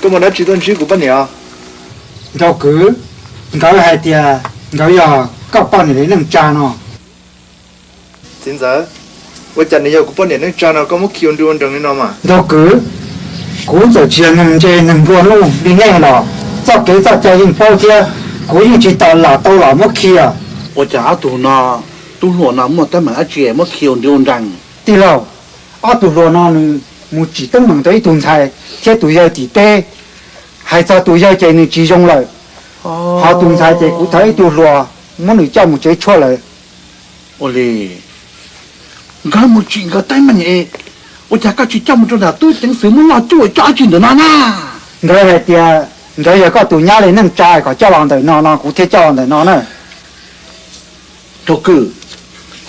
Koj muaj dab tsi tuaj ntsib kuv poj niam? Nraug kwv, nkawd hais tias nkawd yog koj poj niam li neej tsa no. Txiv ntxawm, ua cas nws yog kuv poj niam neej tsa no koj muab khi ua nrug ua nrees li no mas? Nraug kwv, kuv txawm tsis yog neeg ntse neeg nplua nuj li nej los txoj kev txoj cai yeej paub thiab, kuv yeej tsis tau lam tau los muab khi. Ua cas ob tug no, tub hluas no muaj teeb meem dab tsi muab khi ua nrug ua nrees? Tij laug, ob tug hluas no nws mus tsim teeb meem rau ib tug ntxhais thiab tus yawg tim teb. Hais txog tus yawg ces nws tsis zoo lawm, ho tus ntxhais ces kuv thov ib tug hluas muab nws coj mus tsev tshuaj lawm. Ua li, nkawd mus tsim nkawd teeb meem es ua cas koj tsis coj mus rau nram tub ceev xwm muab loj cuj coj tsis ntawm no na? Nkawd hais tias nkawd yog koj tus nyab li neej tsa kom coj los ntawm no no kuv thiaj coj los ntawm no na. Nraug kwv,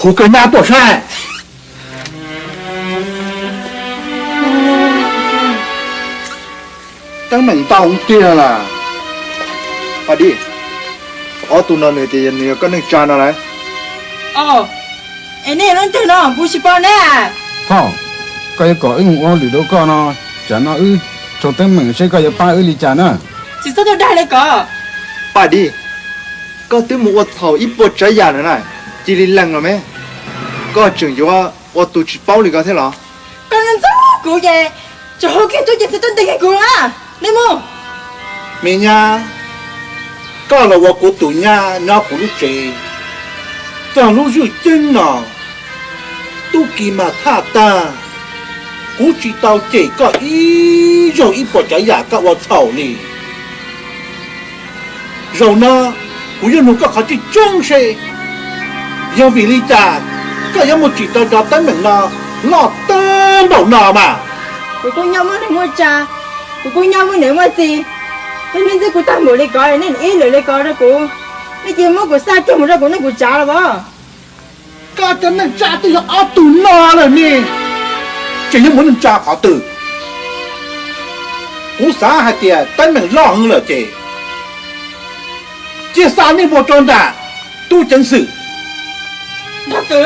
hu koj nyab tuaj saib. Teeb meem ntau tiag lawm. Paj Dib, ob tug no nws tias nws yog koj neej tsa no lawm. Es nej leej twg no kuv tsis paub ne. Phauj, koj yuav kom wb mus ua hauj lwm rau koj no, tsam no wb raug teeb meem seb koj yuav pab wb li cas na. Tsis txhob tuaj dag li ko. Paj Dib, koj twb mus ua txhaum ib puas tsav yam lawm na, cia li lees los me. Koj tseem yuav ua tus tsis paub li ko thiab los? Koj ntxub kuv ces tsis hu kiag tub ceev xwm tuaj ntes kiag kuv na. Nej mus. Me nyab, koj los ua kuv tus nyab nyob kuv lub tsev, txog lub zwj ceeb no, tub ki mas thaj tag, kuv tsis tau cem koj ib zaug ib puas tsav yam koj ua txhaum li. Zaum no kuv yuav nug koj qhov tseeb tseeb seb, yog vim li cas koj yuav mus tsim tau cov teeb meem no loj tag npaum no mas? Kuv kuj nyob muaj neej muaj tsa, kuv kuj nyob muaj niam muaj txiv, yog nej ntxub kuv tag npaum li ko, nej ib lwm li ko rau kuv, nej cia muab kuv xa kiag mus rau kuv neej kuv tsav los as. Koj cov neej tsa twb yog ob tug no lawm ne, tseem yuav mus neej tsa qhov twg? Kuv xav hais tias teeb meem loj heev lawm ces cia xa nej mus rau nram tub ceev xwm. Nraug kwv,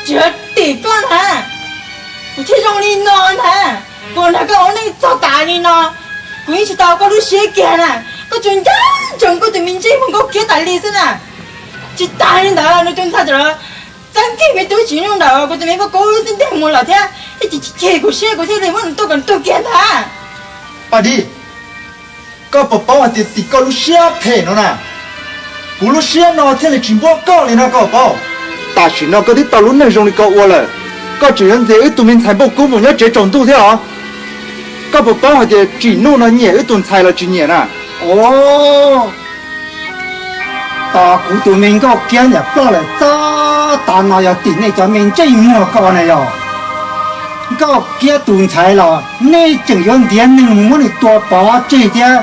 tsis yog tim koj na, kuv thiaj zoo li no ntag. Kuv nrog koj ua neej txog tas li no, kuv yeej tsis tau koj lub siab kiag na. Koj tsuas nco ntsoov koj tus me ntsej muag Nkauj Kiab tas li xwb na. Tsis tas li ntawd, nws tus ntxhais txawm txeeb kiag me tub tsis nug ntawm kuv tus me poj kub xib nteg mus lawm thiab, thiaj tsis cem kuv siab kuv thiaj li muab nws tua kom tuag kiag ntag. Paj Dib, koj puas paub hais tias tim koj lub siab phem no na, kuv lub siab no thiaj li tsis npuab koj li no koj paub. Tam sim no koj twb tau lub neej zoo li ko ua lawm, koj tseem yuav ntxias wb tus me ntxhais npauj kub mus nyob tsev tsaus ntuj thiab os. Koj puas paub hais tias tsim nuj no nyiam wb tus ntxhais los tsis nyiam na? Os, tos kuv tus me Nkauj Kiab niam ploj lawm txog tav no yog tim nej cov me ntsej muag ko na yog. Nkauj Kiab tus ntxhais los nej tseem yuav ntiav neeg mus muab nws tua pov tseg thiab.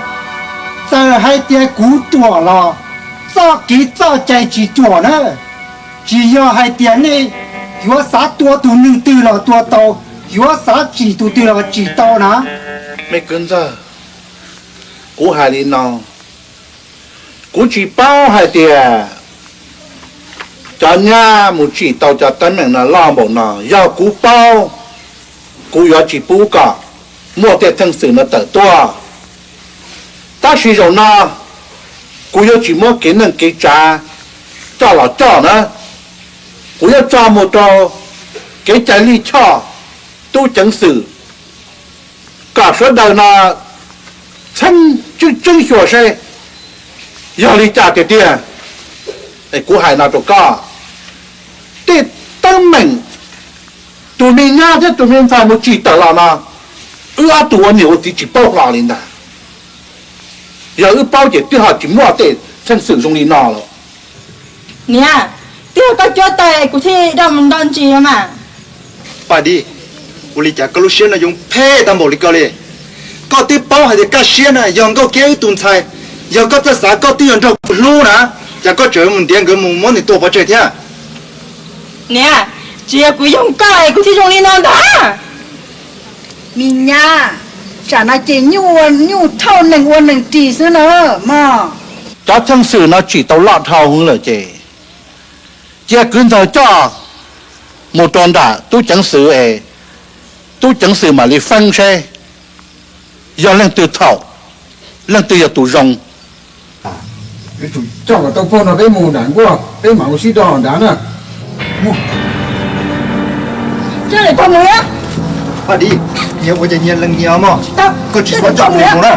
Txawm hais tias kuv ruam los txoj kev txoj cai tsis ruam na. Tsis yog hais tias nej yuav xav tua tus neeg twg los tua tau, yuav xav tsim tus twg los tsim tau na. Me kwv ntxawg, kuv hais li no, kuv tsis paub hais tias cov nyab mus tsim tau cov teeb meem no loj npaum no. Yog kuv paub, kuv yuav tsis pub kom muaj tej theej xwm no tawm tuaj. Tab sis zaum no kuv yuav tsis muab kev neej kev tsav coj los coj na, kuv yuav tso mus rau kev cai lij choj tub ceev xwm kom sawv daws no txheeb tseeb xyuas seb yog li cas tiag tiag. Es kuv hais no rau koj, tej teeb meem tus me nyab thiab tus me ntxhais mus tsim tawm los no, wb ob tug ua niam ua txiv tsis paub hlo li ntag. Yog wb paub ces twb ho tsis muaj tej theej xwm zoo li no lawm. Niam, twb yog koj cuab tau kuv thiaj daj mus nto ntsis no mas. Paj Dib, ua li cas koj lub siab no yuav phem tau npaum li ko li? Koj twb paub hais tias Kaj Siab na yog Nkauj Kiab wb tus ntxhais, yog koj txawj xav koj twb yuav nrog kuv hlub na, cas koj tseem mus ntiav nkawd mus muab nws tua pov tseg thiab? Niam, tsis yog kuv yoog koj es kuv thiaj zoo li no ntag. Me nyab, tsam no ces nyuj ua nyuj thauj nees ua nees ris xwb na mog. Cov theej xwm no tsim tau loj dhau hwv lawm ces cia kwv ntxawg coj mus rau nram tub ceev xwm es tub ceev xwm mam li feeb seb yog leej twg txhaum. Leej twg yog tus zoo? Yuav tsum coj kom tau pog no peb mus nram nkuaj, peb mam ua sib do nrad na. Paj Dib, nyias ua ces nyias lees nyias mog, koj tsis txhob coj nws mus na.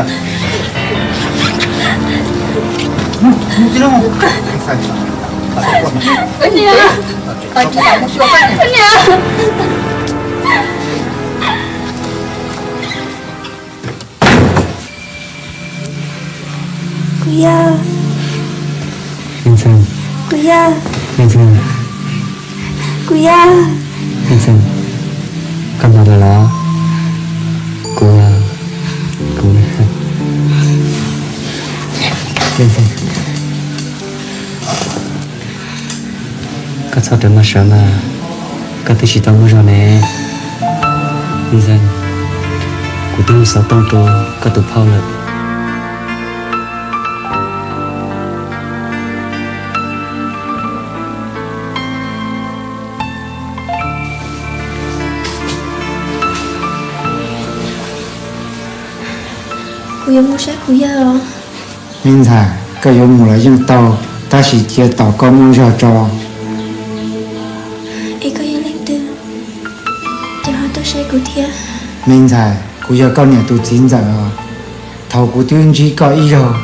Kuv yawg. Me ntxhais. Kuv yawg. Me ntxhais. Kuv yawg. Me ntxhais, koj hnov lawm los? Kuv, kuv, me ntxhais, koj txhob rawm maj sawv mas, koj twb tsis tau muaj zog ne. Me ntxhais, kuv twb hu xov tooj rau koj tus phauj lawm. Kuv yuav mus saib kuv yawg os. Me ntxhais, koj yuav mus los yeej tau, tab sis cia tos koj muaj zog tso. Es koj yog leej twg, ces ho tuaj saib kuv thiab? Me ntxhais, kuv yog koj niam tus txiv ntxawm os. Thaum kuv twb ntsib koj ib zaug,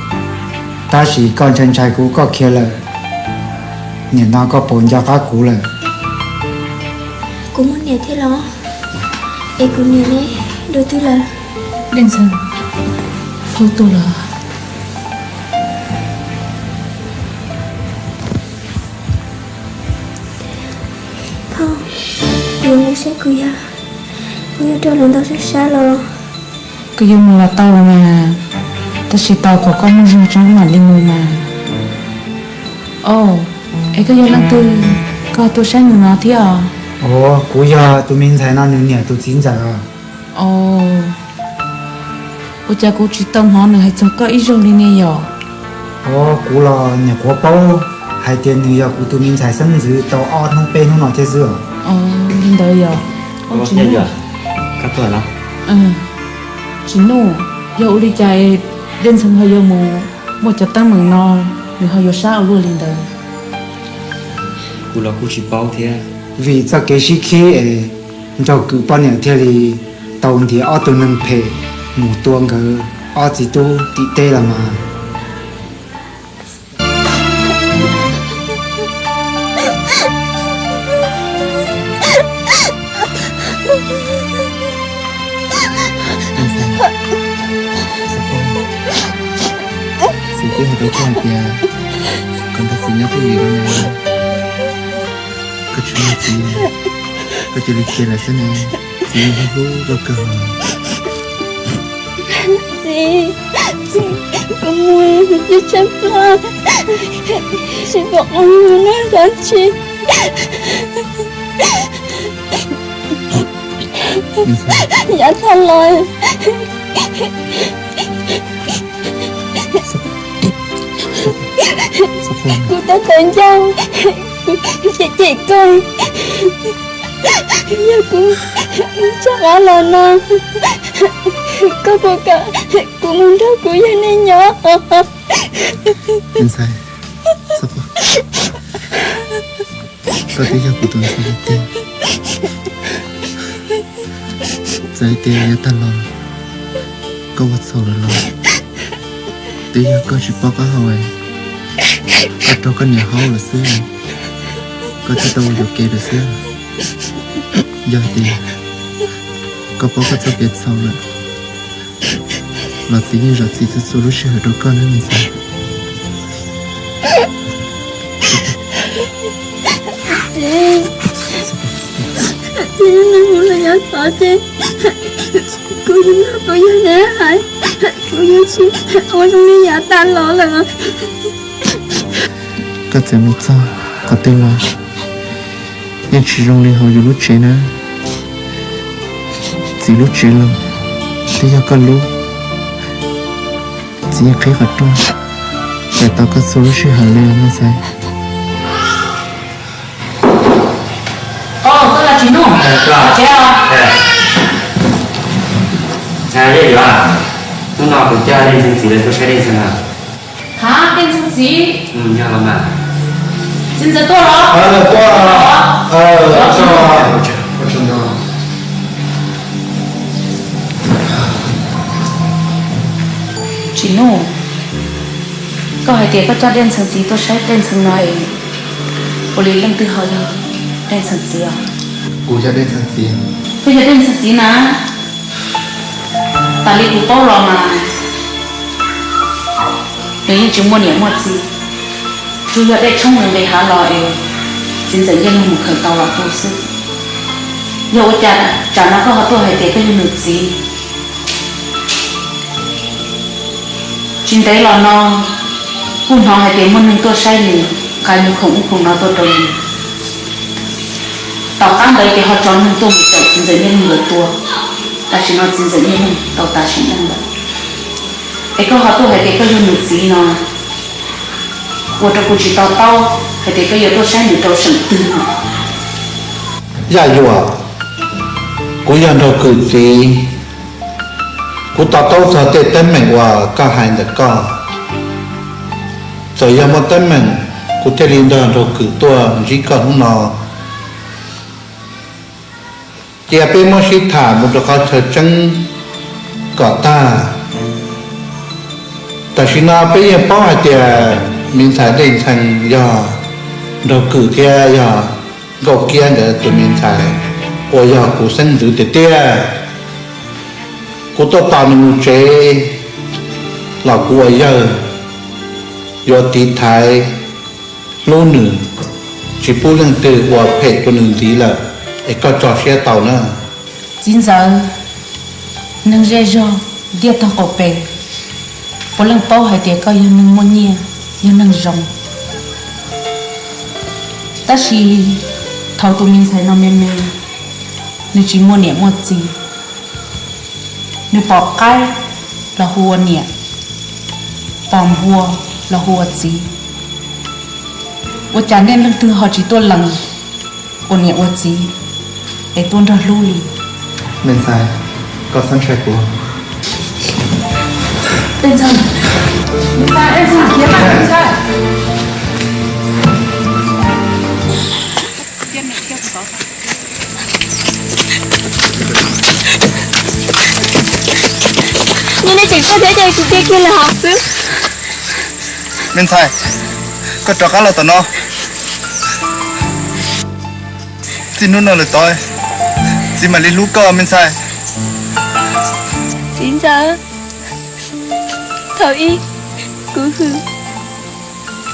tab sis koj ntshai ntshai kuv koj khiav lawm. Nim no koj puas nco qab kuv lawm? Kuv muaj niam thiab los? Es kuv niam ne, dua twg lawm? Dej Ntxhee, phauj tuag lawm. Phauj, kuv yuav mus saib kuv yawg, kuv yuav rau lawv ntau sab sab los. Koj yuav mus los tau los mas, tab sis tos kom koj muaj zog tso mam li mus mas. Au, es koj yog leej twg, koj tuaj saib nws no thiab os? Au, kuv yog tus me ntxhais no nws niam tus txiv ntxawm os. Au, ua cas kuv tsis tau hnov nws hais txog koj ib zaug li ne yom? Au, kuv los nyuam qhuav paub hais tias nws yog kuv tus me ntxhais xeeb ntxwv tau ob hnub peb hnub no thiab xwb os. Au, li ntawd yog. Tsis Nuj, yog ua li cas Dej Ntxhee ho yuav mus muaj cov teeb meem no, nws ho yuav sab ua luaj li ntawd? Kuv los kuj tsis paub thiab. Vim txoj kev sib khib es Nraug Kwm poj niam thiaj li tau ntiav ob tug neeg phem mus tua nkawd ob txiv tub tim teb los mas. Txiv twb hais rau koj hais tias kom nrog txiv nyob pheej yim no ne. Koj tsis mloog txiv, koj cia li khiav lawm xwb ne. Txiv hlub hlub koj kawg. Txiv, kuv mus, kuv tshaib plab, tsis pom qab mus noj dab tsi. Yav tag los kuv tab tom ncaj, kuv cem cem koj. Yog kuv rov qab los no, koj puas kam kuv mus nrog kuv yawg nej nyob? Ntxhais, koj twb yog kuv tus ntxhais tiag. Txawm hais tias yav tag los koj ua txhaum lawm los, twb yog koj tsis paub qab hau, koj raug koj niam haub lawm xwb, koj thiaj tau ua yuam kev lawm xwb. Yog hais tias koj paub koj txoj kev txhaum lawm los txiv yeej zam txim txhua txhua lub sij hawm rau koj nawb me ntxhais. Txiv, txiv, nws mus lawm yav tod ces kuv yuav nrog kuv yawg neb hais, kuv yuav tsis ua zoo li yav tas los lawm. Koj txawm mus txog qhov twg los yeej tsis zoo li hauv yus lub tsev na. Txiv lub tsev los twb yog koj lub, txiv yeej qhib qhov rooj cais tos koj txhua lub sij hawm li me ntxhais. Koj twb tsis nug, tsis teb os. Hnub no kuv coj Dej Ntxhee txiv lawv tuaj saib Dej Ntxhee na. Ha, Dej Ntxhee txiv? Yog los mas. Txiv ntxawm tuaj los? Tuaj. Tsim Nuj, koj hais tias koj coj Dej Ntxhee txiv tuaj saib Dej Ntxhee no es, ua li leej twg ho yog Dej Ntxhee txiv os? Kuv yog Dej Ntxhee txiv. Koj yog Dej Ntxhee txiv na? Tas li kuv paub los mas nws yeej tsis muaj niam muaj txiv, tsuas yog dej tshoob nws nqis hav los es txiv ntxawm Nyiaj Neeg mus khaws tau los tu xwb. Yog ua cas tsam no koj ho tuaj hais tias koj yog nws txiv? Tsis ntev los no kuj hnov hais tias muaj neeg tuaj saib nws, nqa nws khoom ub khoom no tuaj rau nws. Tom qab ntawd ces ho tso neeg tuaj mus caum txiv ntxawm Nyiaj Neeg nkawd tua. Tam sim no txiv ntxawm Nyiaj Neeg tau tas sim neej lawm. Es koj ho tuaj hais tias koj yog nws txiv no, ua rau kuv tsis to taub hais tias koj yuav tuaj saib nws rau seem twg no. Yaj Yuam, kuv yog Nraug Kwm txiv. Kuv to taub txog tej teeb meem uas koj hais ntawm koj. Txawm yog muaj teeb meem, kuv thiaj li nrog Nraug Kwm tuaj ntsib koj hnub no. Cia peb muab sib tham mus rau qhov chaw tseeb kom tag. Tam sim no peb yeej paub hais tias me ntxhais Dej Ntxhee yog Nraug Kwm thiab yog Nkauj Kiab nkawd tus me ntxhais uas yog kuv xeeb ntxwv tiag tiag. Kuv tuaj tos nws mus tsev los kuv ua yawg yuav tiv thaiv hlub nws, tsis pub leej twg ua phem rau nws ntxiv lawm, es koj tso siab tau na. Txiv ntxawm, neeg zej zog ntiaj tog qaum pem puav leej paub hais tias koj yog neeg muaj nyiaj, yog neeg zoo. Tab sis thaum tus me ntxhais no me me, nws tsis muaj niam muaj txiv. Nws pom qaib los hu ua niam, pom npua los hu ua txiv. Ua cas nej leej twg ho tsis tuaj lees ua niam ua txiv es tuaj nrog hlub li? Me ntxhais, koj txhob ntshai kuv. Nyob nej tseem tuaj thiab ces kuv cia kiag lawm hauv xwb. Me ntxhais, koj rov qab los tom no. Txij hnub no lawm tod, txiv mam li hlub koj me ntxhais. Txiv ntxawm, thaum ub kuv hwm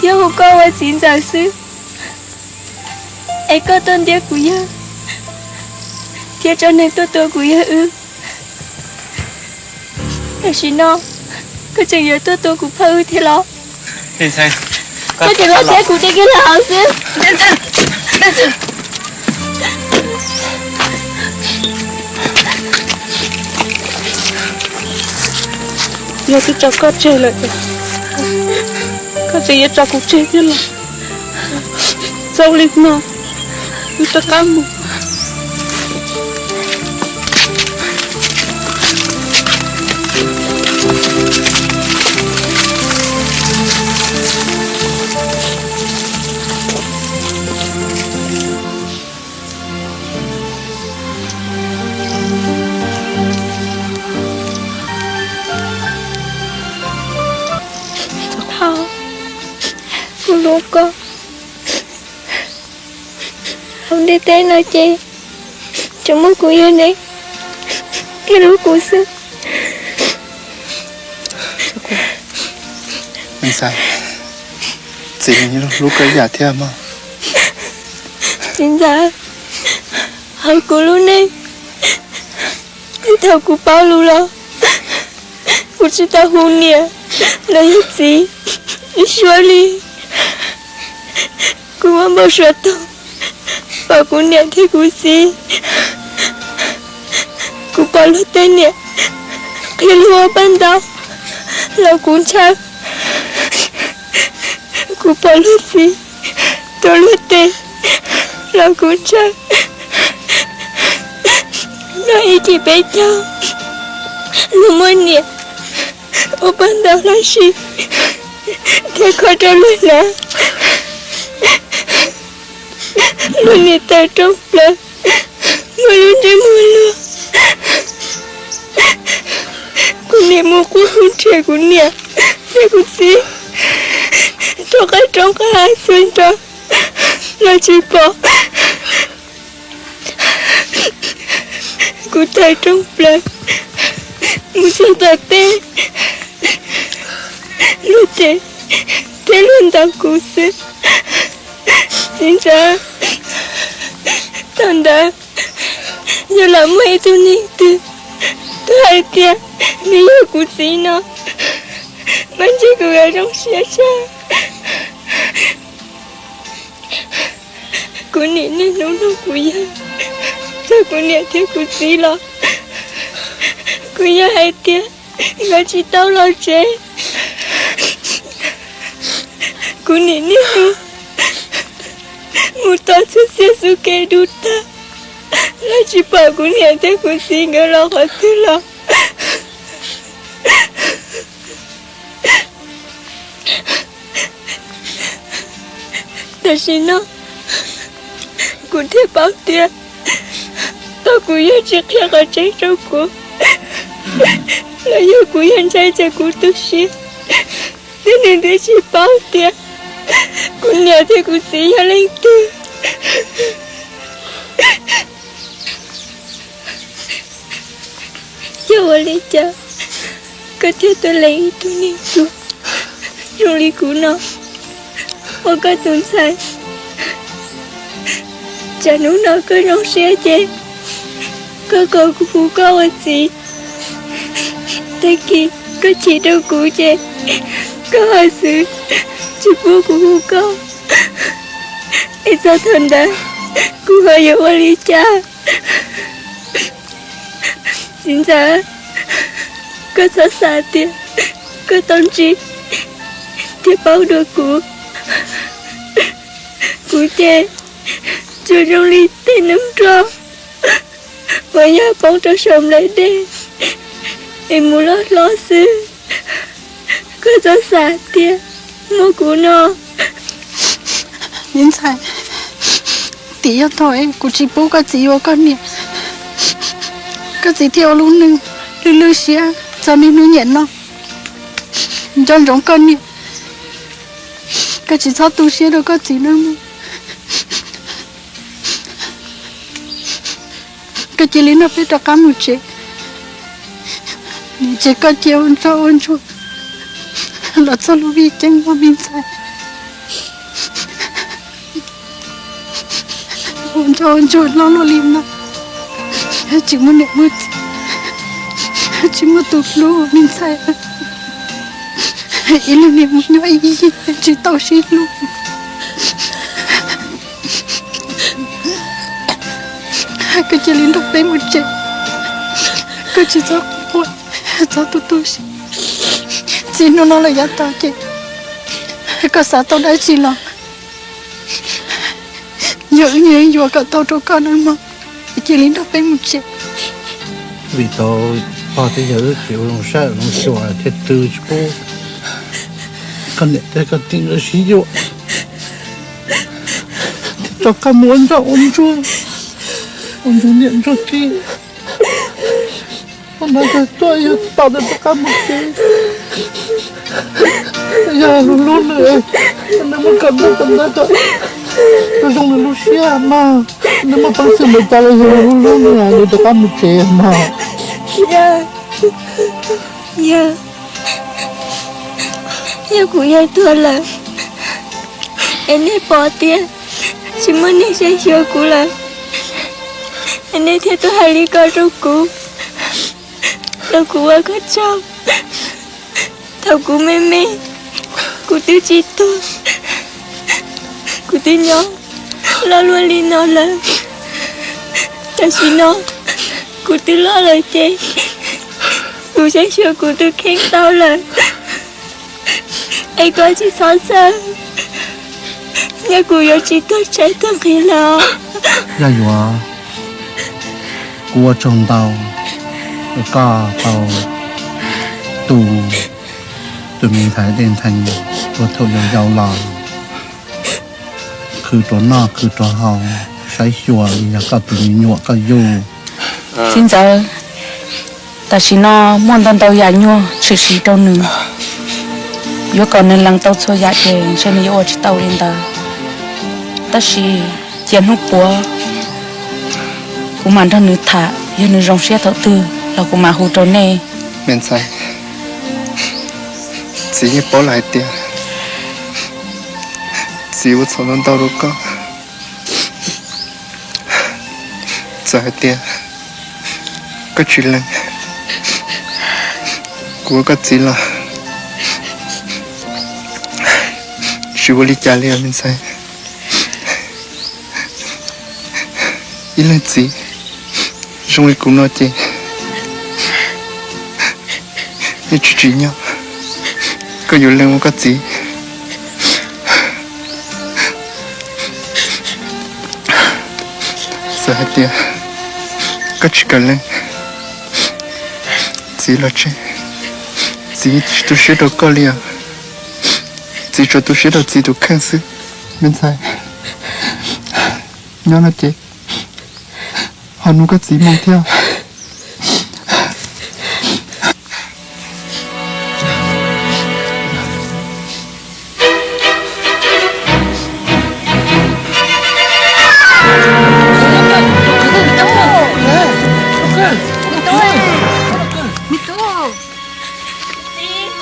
thiab hu koj ua txiv ntxawm xwb, es koj tuaj ntiab kuv yawg thiab tso neeg tuaj tua kuv yawg wb. Tam sim no koj tseem yuav tuaj tua kuv phauj wb thiab los? Koj tseem los thiab kuv cia kiag lawm hauv xwb. Yog twb tso koj tseg lawm, koj tseem yuav tso kuv tseg thiab los? Txaus li no, wb rov qab mus. Phauj, kuv hlub koj. Hauv ntiaj teb no ces tsuas muaj kuv yog nej thiaj hlub kuv xwb. Me ntxhais, txiv yeej hlub koj ib yam thiab mog. Txiv ntxawm, hauv kuv lub neej, txij thaum kuv paub lus los kuv tsis tau hu niam los yog txiv ib suab li. Kuv muaj npau suav tau pom kuv niam thiab kuv txiv, kuv pom luag tej niam qhia luag ua paj ntaub los kuv ntshaw, kuv pom luag txiv tua luag tes los kuv ntshaw. Nyob ib chim peb caug, luag muaj niam ua paj ntaub hlob si thiab kho rau lub hnab. Lub niag taw rooj plaws muaj lub ntsej muag luag. Kuv niam mus quaj hu nrhiav kuv niam thiab kuv txiv rau qab roob qab hav xwb nrog los tsis pom. Kuv tawm rooj plaws mus txog tom tej luag ces thiab luag ntaus kuv xwb. Txiv ntxawm, thaum ntawd yog los muaj ib tug neeg twg tuaj hais tias nws yog kuv txiv no, mas ntshe kuv yuav zoo siab tshaj. Kuv nim niaj hnub nug kuv yawg txog kuv niam thiab kuv txiv los kuv yawg hais tias nkawd tsis tau los tsev. Kuv nim niaj hnub mus tom txhua txhia xub kev dub tag los tsis pom kuv niam thiab kuv txiv nkawd los qhov twg los. Tam sim no kuv thiaj paub tias thaum kuv yawg tsis qhia qhov tseeb rau kuv los yog kuv yawg ntshai tsam kuv tu siab, thiab nws twb tsis paub tias kuv niam thiab kuv txiv yog leej twg. Yog ua li cas koj thiaj tuaj lees ib tug neeg tuag zoo li kuv no ua koj tus ntxhais? Tsam hnub no koj zoo siab ces koj kom kuv hu koj ua txiv. Tag kis koj chim rau kuv ces koj ho xwv tsis pub kuv hu koj. Es txog thaum ntawd kuv ho yuav ua li cas? Txiv ntxawm, koj txhob xav tias koj tau ntsib thiab paub dua kuv, kuv ces tsuas zoo li tej noob nroj uas yog poob rau saum nplawg dej es mus loj hlob xwb. Koj txhob xav tias muaj kuv no. Me ntxhais, tim yog thaum kuv tsis pub koj txiv ua koj niam, koj txiv thiaj ua lub neej lwj lwj siab txog niaj hnub niam no. Nco ntsoov koj niam, koj tsis txhob tu siab rau koj txiv nawb mog. Koj cia li nrog peb rov qab mus tsev, ces koj cia ua ntsoj ua ntsuag los txog lub vij ceeb mog me ntxhais. Ua ntsoj ua ntsuag loj luaj li no, tsis muaj niam muaj txiv, tsis muaj tus hlub me ntxhais. Ib leeg niag mus nyob ib yig tsis tau sib hlub. Koj cia li nrog peb mus tsev, koj tsis txhob quaj, txhob tu tu siab. Txij hnub no lawm yav tas ces koj xav tau dab tsi los yog wb yuav kom tau rau koj nawb mog. Cia li nrog peb mus tsev. Vim tau pog thiab yawg lub tsev ua zoo saib zoo xyuas thiaj txwv tsis pub koj niam thiab koj txiv nkawd sib yuav, thiaj rov qab mus ua ntsoj ua ntsuag, ua ntsuag niam ntsuag txiv. Hnub no koj tuaj yog tau rov qab mus tsev, yog hlub hlub nws, nws muab koj noj koj nab kom zoo nws lub siab mog. Nws muaj peev xwm npaum cas los yog hlub hlub nws, nws rov qab mus tsev mog. Yog, yog kuv yawg tuag lawm es nej pom tias tsis muaj neeg saib xyuas kuv lawm es nej thiaj tuaj hais li ko rau kuv, rau kuv ua koj tsaug. Thaum kuv me me, kuv twb tsis tuag, kuv twb nyob loj luaj li no lawm. Tam sim no kuv twb loj lawm ces kuv saib xyuas kuv tus kheej tau lawm. Es koj tsis txhob xav, yog kuv yuav tsis tuag tshaib tuag nqhis lawm. Yog yuav, kuv ua tsaug ntau, koj tau tu Me ntxhais Dej Ntxhee, puag thaum yau yau los khwv rau noj khwv rau haus, saib xyuas li yog koj tus me nyuam koj yug. Txiv ntxawm, tam sim no muaj ntau ntau yam nyuaj tshwm sim rau nws, yuav kom nws lees tau txhua yam ces ntshe nws yuav ua tsis tau li ntawd. Tab sis cia hnub puav kuv mam nrog nws tham, yog nws zoo siab thaum twg los kuv mam hu rau nej. Me ntxhais, txiv yeej paub lawm hais tias txiv ua txhaum ntau ntau rau koj. Txawm hais tias koj tsis lees kuv ua koj txiv los tsis ua li cas li os me ntxhais. Ib leeg txiv zoo li kuv no ces yeej tsis tsim nyog koj yuav lees ua koj txiv. Txawm hais tias koj tsis kam lees txiv los tseg, txiv tsis tu siab rau koj li os. Txiv tsuas tu siab rau txiv tus kheej xwb. Me ntxhais, nyob no ces ho nug koj txiv moo thiab.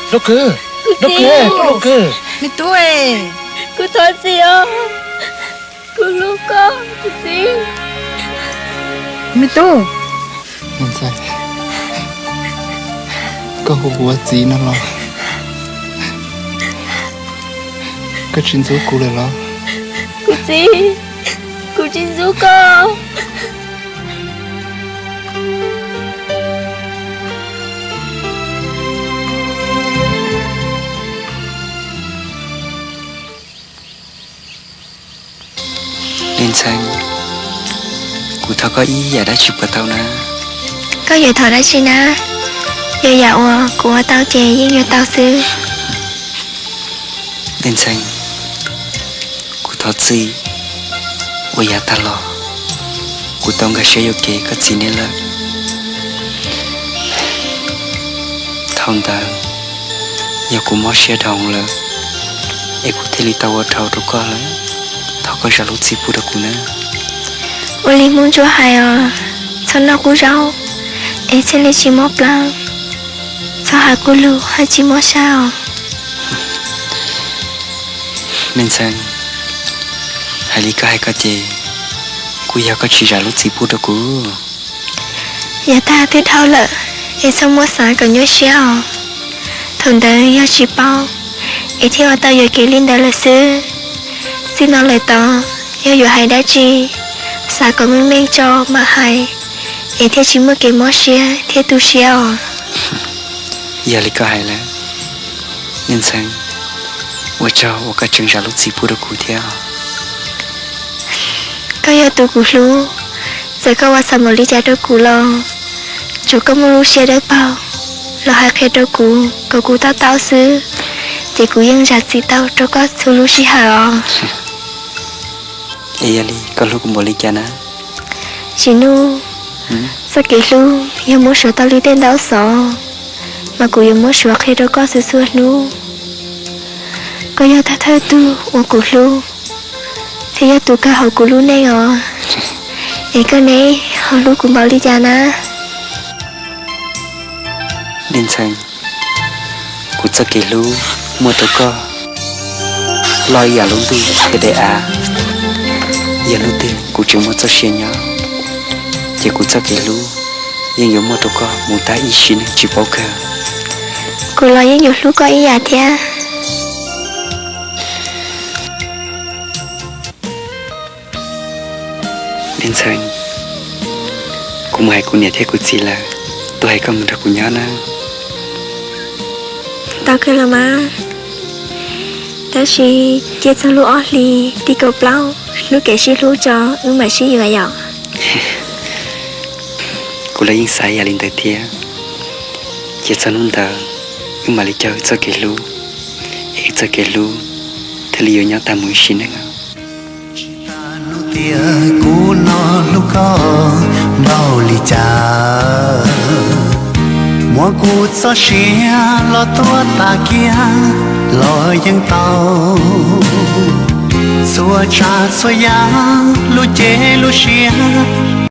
Me tub, me tub, kuv thov txim os, kuv hlub koj kuv txiv. Me tub, koj hu kuv ua txiv no los koj tsis ntxub kuv lawm los? Kuv txiv, kuv tsis ntxub koj. Dej Ntxhee, kuv thov koj ib yam dab tsi puas tau na? Koj yuav thov dab tsi na? Yog yam uas kuv ua tau ces yeej yuav tau xwb. Dej Ntxhee, kuv thov txim uas yav tag los kuv tau nkag siab yuam kev koj txiv nej lawm. Thaum ntawd yog kuv mob siab dhau lawm es kuv thiaj li tau ua dhau rau koj lawm. Thov koj zam lub txim pub rau kuv na. Ua li Hmoob Ntsuab hais os, txhob noj qub zaub es thiaj li tsis mob plab, txhob hais qub lus thiaj tsis mob sab os. Me Ntxhee, hais li koj hais ko ces kuj yog koj tsis zam lub txim pub rau kuv. Yav tag twb dhau lawm es txhob muab xav kom nyuaj siab os. Thaum ntawd yog tsis paub es thiaj ua tau yuam kev li ntawd lawm xwb. Txij no lawm tod yog yuav hais dab tsi, xav kom meej meej tso mam hais es thiaj tsis muaj kev mob siab thiab tu siab os. Yog li koj hais lawm, Dej Ntxhee, ua tsaug uas koj tseem zam lub txim pub rau kuv thiab. Koj yog tus kuv hlub, txawm koj ua txhaum npaum li cas rau kuv los tsuav koj muaj lub siab dawb paug los hais qhia rau kuv kom kuv to taub xwb, ces kuv yeej zam txim tau rau koj txhua lub sij hawm os. Es yog li koj hlub kuv npaum li cas na? Tsim Nuj, txoj kev hlub yog muab suav tau li tej ntaub xov, mas kuv yuav muab suav qhia rau koj txhua txhua hnub. Koj yog thawj thawj tug uas kuv hlub, thiab yog tus kawg hauv kuv lub neej os. Es koj ne, ho hlub kuv npaum li cas na? Dej Ntxhee, kuv txoj kev hlub muaj rau koj loj ib yam lub ntuj thiab daim av. Yog hnub twg kuv tseem muaj txoj sia nyob, ces kuv txoj kev hlub yeej yuav muaj rau koj mus tag ib sim neej tsis paub kawg. Kuv los yeej yuav hlub koj ib yam thiab. Dej Ntxhee, kuv mus hais kuv niam thiab kuv txiv lawm, tuaj hais koj mus nrog kuv nyob na. Tau kawg los mas, tab sis cia txog lub ob hlis tim kaum plaub hnub kev sib hlub tso wb mam sib yuav yom. Kuv los yeej xav yam li ntawd thiab. Cia txog hnub ntawd Wb mam li cog wb txoj kev hlub, es wb txoj kev hlub thiaj li yuav nyob tag mus ib sim neej. Tsis tas hnub tias kuv no hlub koj npaum li cas, muab kuv txoj sia los tuav tas kiag los yeej tau. Txhua tsav txhua yam, lub cev lub siab,